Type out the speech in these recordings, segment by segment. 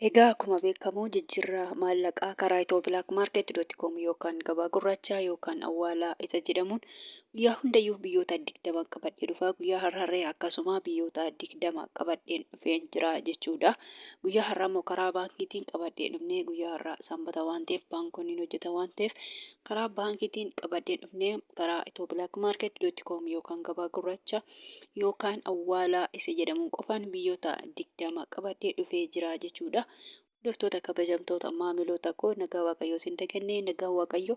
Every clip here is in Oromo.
Egaa akkuma beekamu jijjiirraa maallaqaa karaa ethioblakmarket.com yookaan gabaa gurraachaa yookaan awwaalaa isa jedhamuun guyyaa hundayyuu biyyoota 20 qabadhee dhufa. Guyyaa har'aarree akkasuma biyyoota 20 qabadheen dhufeen jira jechuudha. Guyyaa har'aa immoo karaa baankiitiin qabadhee dhufnee, guyyaa har'aa Sanbata waan ta'eef, baankonni hin hojjetan waan ta'eef, karaa baankiitiin qabadhee dhufnee karaa ethioblakmarket.com yookaan gabaa gurraacha yookaan awwaalaa isa jedhamuun qofaan biyyoota 20 qabadhee dhufee jira jechuudha. Hordoftoota, kabajamtoota maamiloota koo, nagaa Waaqayyoo isin dagannee, nagaan Waaqayyoo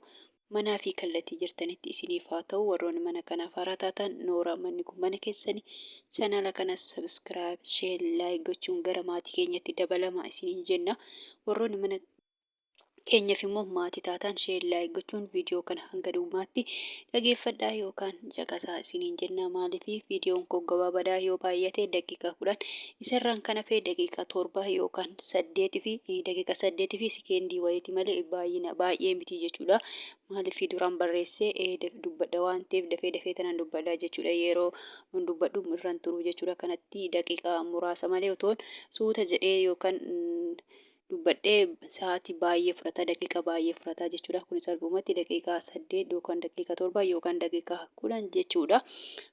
manaa fi kallattii jirtanitti isiniif haa ta'u. Warroonni mana kanaaf haaraa taatan, noora, manni kun mana keessani. Chaanaala kanas subscribe, share, like gochuun gara maatii keenyatti dabalama isiniin jenna. Warroonni mana keenyaaf immoo maatii taatan, share, like gochuun viidiyoo kana hanga dhumaatti dhageeffadhaa yookaan caqasaa isiniin jenna. Maaliif? Viidiyoon koo gabaabaadhaa, yoo baay'ate daqiiqaa 10, isarraan kan hafe daqiiqaa 7 yookaan 8 fi daqiiqaa 8 fi sikeendii wayiiti malee baay'ina baay'ee miti jechuudha. Maaliif? Duraan barreessee dubbadha waan ta'eef, dafee dafee tanan dubbadha jechuudha. Yeroo dubbadhu irraan turu jechuudha. Kanatti daqiiqaa muraasa malee otoon suuta jedhee yookaan dubbadhee sa'aatii baay'ee fudhata, daqiiqaa baay'ee fudhata jechuudha. Kun salphumatti daqiiqaa 8 yookaan daqiiqaa 7 yookaan daqiiqaa 10 jechuudha.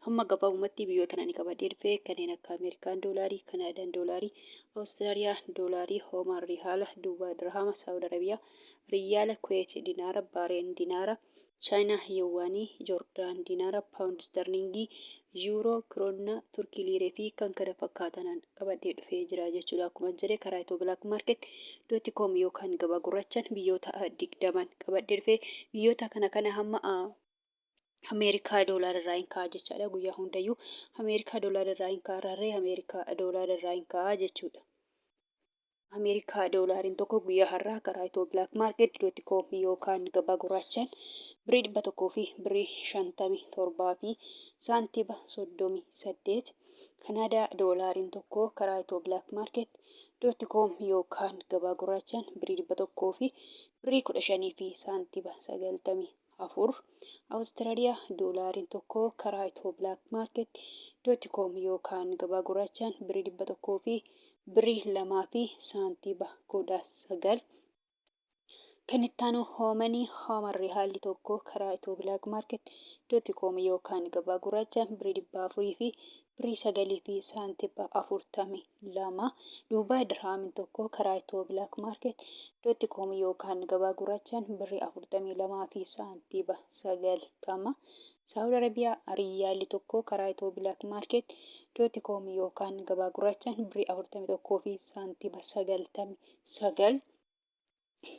Hamma gabaabumatti biyyoota ani qabadhee dhufe kanneen akka Ameerikaan doolaarii, Kanaadaan doolaarii, Awustiraaliyaa doolaarii, Hoomaan rihaala, Duubaa dirhama, Saawud Arabiyaa riyaala, Kuweet dinaara, Baareen dinaara, Chaayinaa Yuwaanii, Joordaan Diinaara, Paawundi Isterliingii, Yuuroo, Kiroonnaa, Turkii Liiree fi kan kana fakkaatanan qabadhee dhufee jira jechuudha. Akkuma jedhe karaa ethioblakmarket.com yookaan gabaa gurraachaan biyyoota 20n qabadhee dhufee, biyyoota kana kana hamma Ameerikaa doolaara irraa hin ka'a jechaadha. Guyyaa hundayyuu Ameerikaa doolaara irraa hin ka'a, rarree Ameerikaa doolaara irraa hin ka'a jechuudha. Ameerikaa doolaariin tokko guyyaa har'aa karaa ethioblakmarket.com yookaan gabaa gurraachaan birrii 100 fi birrii 57 fi saantiba 38. Kanaadaa doolaariin tokko karaa ethioblakmarket.com yookaan gabaa gurraachaan birrii 100 fi birrii 15 fi saantiba 94. Awustiraaliyaa doolaariin tokko karaa ethioblakmarket.com yookaan gabaa gurraachaan birrii 100 fi birrii 2 fi saantiba 19. Kan itti aanu Hoomanii, Hooman rihaalli tokko karaa ethioblakmarket.com yookaan gabaa gurraachaan birrii 400 fi birrii 9 fi saantiba 42. Duubaay dirhaamiin tokko karaa ethioblakmarket.com yookaan gabaa gurraachaan birrii 42 fi saantiba 90. Saawud Arabiyaa riyyaalli tokko karaa ethioblakmarket.com yookaan gabaa gurraachaan birrii 41 fi saantiba 99.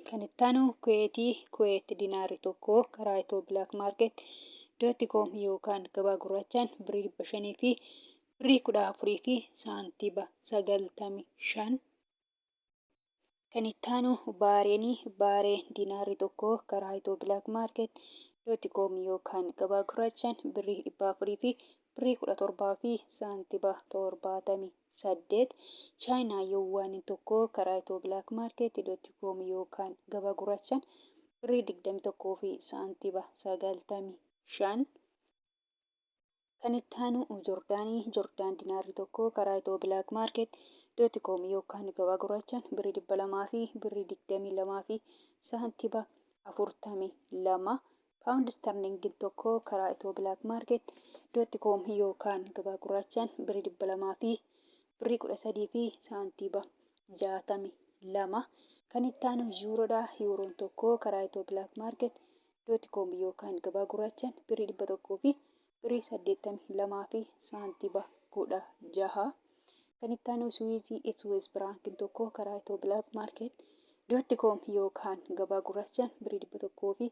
Kan itti aanu Kuweetii, Kuweet dinaarri tokko karaa ethioblakmarket.com yookaan gabaa gurraachaan birrii 500 fi birrii 14 fi saantiba 95. Kan itti aanu Baareenii, Baareen dinaarri tokko karaa ethioblakmarket.com yookaan gabaa gurraachaan birrii 400 fi birrii 17 fi saantiba 78. Chaayinaa yuwaaniin tokko karaa ethioblakmarket.com yookaan gabaa gurraachaan birrii 21 fi saantiba 95. Kan itti aanu Joordaanii, Joordaan dinaarri tokko karaa ethioblakmarket.com yookaan gabaa gurraachaan birrii 200 fi birrii 22 fi saantiba 42. Paawundi isterliingiin tokko karaa ethioblakmarket.com yookaan gabaa gurraachaan birrii 200 fi birrii 13 fi saantiba 62. Kan itti aanu Yuuroodha. Yuuroon tokko karaa ethioblakmarket.com yookaan gabaa gurraachaan birrii 100 fi birrii 82 fi saantiba 16. Kan itti aanu Suwiizii, Suwiz firaankiin tokko karaa ethioblakmarket.com yookaan gabaa gurraachaan birrii 100 fi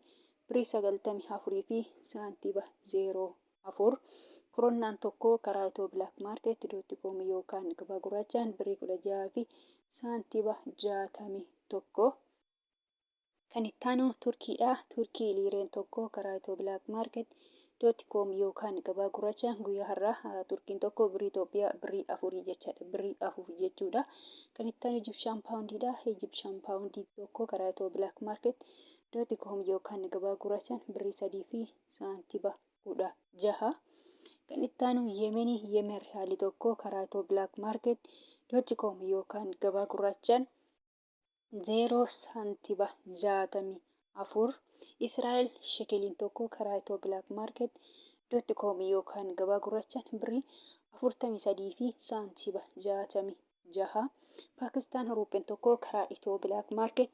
birrii 94 fi saantiba 04. Koronnaan tokko karaa ethioblakmarket.com yookaan gabaa gurraachaan birrii 16 fi saantiba 61. Kan itti aanu Turkiidha. Turkii liireen tokko karaa ethioblakmarket.com yookaan gabaa gurraacha guyyaa har'aa Turkiin tokko birrii Itoophiyaa birrii 4 jechaadha. Birrii 4 jechuudha. Kan itti aanu Ijibshaan paawundiidha. Ijibshaan paawundii tokko karaa ethioblakmarket.com yookaan gabaa gurraachaan birrii 3 fi saantiba 16. Kan itti aanu Yemenii, Yemen rihaalli tokko karaa ethioblakmarket.com yookaan gabaa gurraachaan 0 saantiba 64. Israa'el shekeliin tokko karaa Itiyoo Black Market dot com yookaan gabaa gurraachaan birrii 43 fi saantiba 66. Paakistaan ruupheen tokko karaa Itiyoo Black Market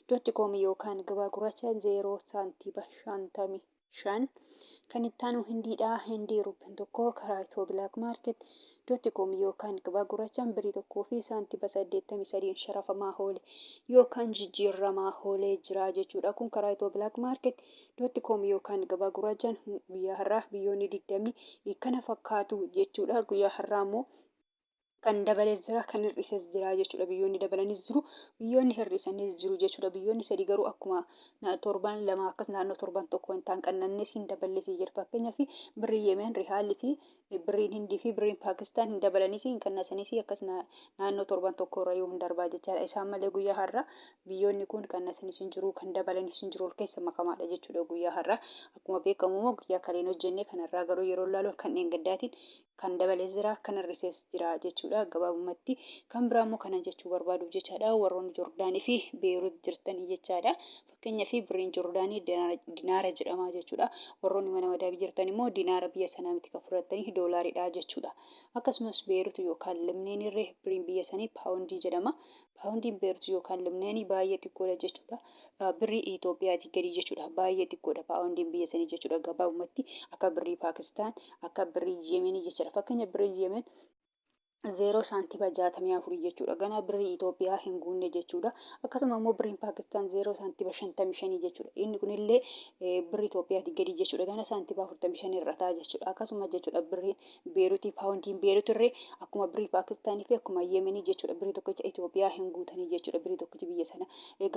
dot com yookaan gabaa gurraachaan 0 saantiba 55. Kan itti aanu Hindiidha. Hindii ruupheen tokko karaa Itiyoo Black Market dot com yookaan gabaa gurraachaan birrii 1 fi saantiba 83n sharafamaa oole yookaan jijjiirramaa oolee jira jechuudha. Kun karaa Itiyoo Black Market dot com yookaan gabaa gurraachaan guyyaa har'aa biyyoonni 20 kana fakkaatu jechuudha. Guyyaa har'aa immoo kan dabales jira kan hir'ises jira jechuudha. Biyyoonni dabalanis jiru, biyyoonni hir'isanis jiru jechuudha. Biyyoonni sadii garuu akkuma torban lama akkas naannoo torban tokko hin ta'an qannannes hin daballes jira. Fakkeenyaaf birrii Yemen, Rihaalli fi birriin Hindii fi birriin Paakistaan hin dabalanis hin qannasanis akkas naannoo torban tokko irra yoo hin darbaa jechaadha. Isaan malee guyyaa har'a biyyoonni kun qannasanis hin jiru, kan dabalanis hin jiru, ol keessa makamaadha jechuudha guyyaa har'a. Akkuma beekamu immoo guyyaa kaleen hojjenne kanarraa garuu yeroo ilaalu kan dheengaddaatiin kan dabales jira kan hir'ises jira jechuudha gabaabumatti. Kan biraa immoo kanan jechuu barbaaduuf jechaadha warroonni Jordaanii fi Beerut jirtanii jechaadha. Fakkeenyaaf birriin Jordaanii dinaara jedhama jechuudha. Warroonni mana madaabii jirtan immoo dinaara biyya sanaa miti kan fudhattanii doolaariidha jechuudha. Akkasumas Beerut yookaan Libneen irree birriin biyya sanii paawundii jedhama. Paawundiin Beerut yookaan Libneenii baay'ee xiqqoodha jechuudha. Birrii Itoophiyaatii gadi jechuudha. Baay'ee xiqqoodha paawundiin biyya sanii jechuudha. Gabaabumatti akka birrii Paakistaan, akka birrii Yemenii jechuudha. Fakkeenya birrii Yemen 0 saantima 64 jechuudha. Ganaa birrii Itoophiyaa hin guunne jechuudha. Akkasuma immoo birriin Paakistaan 0 saantima 55 jechuudha. Inni kunillee birrii Itoophiyaatii gadi jechuudha. Gana saantima 45 hir'ataa jechuudha. Akkasuma jechuudha birriin Beerutii paawundiin Beerut irree akkuma birrii Paakistaanii fi akkuma Yemenii jechuudha birrii tokkicha Itoophiyaa hin guutanii jechuudha birrii tokkichi biyya sana.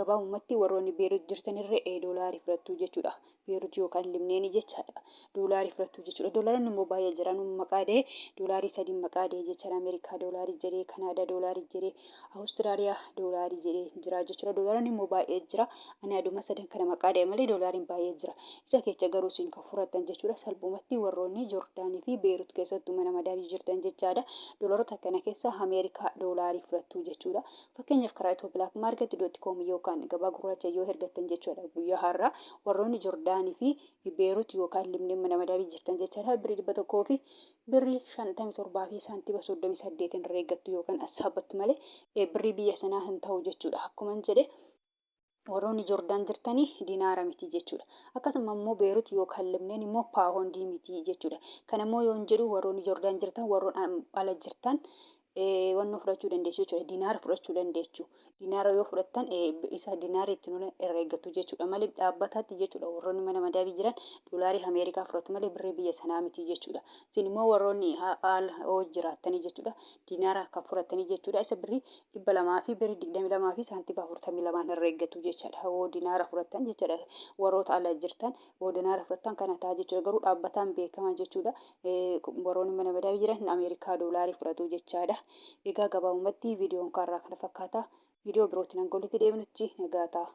Gabaabumatti warroonni Beerut jirtan irree doolaarii fudhattu jechuudha. Beerut yookaan Libneenii jechaadha. Doolaarii fudhattu jechuudha. Doolaaronni immoo baay'ee jira. Nu maqaa dhahee doolaarii sadiin maqaa dhahee jechaadha. Ameerikaa doolaarii jedhee, Kanaadaa doolaarii jedhee, Awustiraaliyaa doolaarii jedhee jira jechuudha. Doolaaronni immoo baay'ee jira. Ani aduma sadan kana maqaa dhahe malee doolaariin baay'ee jira. Isa kecha garuu isin kan fudhattan jechuudha. Salphumatti warroonni Jordaanii fi Beerut keessattuu mana madaamii jirtan jechaadha. Doolaarota kana keessa Ameerikaa doolaarii fudhattu jechuudha. Fakkeenyaaf karaa Itiyoo Black Market dot com yookaan gabaa gurraacha yoo ergattan jechuudha. Guyyaa har'aa warroonni Jordaanii fi Beerut yookaan Libneen mana madaamii jirtan jechaadha. Birrii 100 fi birrii 57 fi saantima 38 irra eeggattu yookaan assaabbattu malee birrii biyya sanaa hin ta'u jechuudha. Akkuman jedhe warroonni Jordaan jirtanii dinaara miti jechuudha. Akkasuma immoo Beerut yookaan Libneen immoo paahondii miti jechuudha. Kana immoo yoon jedhu warroonni Jordaan jirtan warroon ala jirtan wannoo fudhachuu dandeessu jechuudha. Dinaara fudhachuu dandeessu. Dinaara yoo fudhattan isa dinaara itti nuna irra eeggattu jechuudha. Malee dhaabbataatti jechuudha warroonni mana madaabii jiran doolaarii Ameerikaa fudhatu malee birrii biyya sanaa miti jechuudha. Isin immoo warroonni haala hoo jiraattanii jechuudha. Dinaara kan fudhattanii jechuudha. Isa birrii 200 fi birrii 22 fi saantima 42n herreeggatu jechaadha. Hoo dinaara fudhattan jechaadha. Warroota ala jirtan hoo dinaara fudhattan kana ta'a jechuudha. Garuu dhaabbataan beekama jechuudha. Warroonni mana madaamii jiran Ameerikaa doolaarii fudhatu jechaadha. Egaa gabaabumatti viidiyoon kaarraa kana fakkaata. Viidiyoo birootiin hanga walitti deebinutti nagaa ta'a.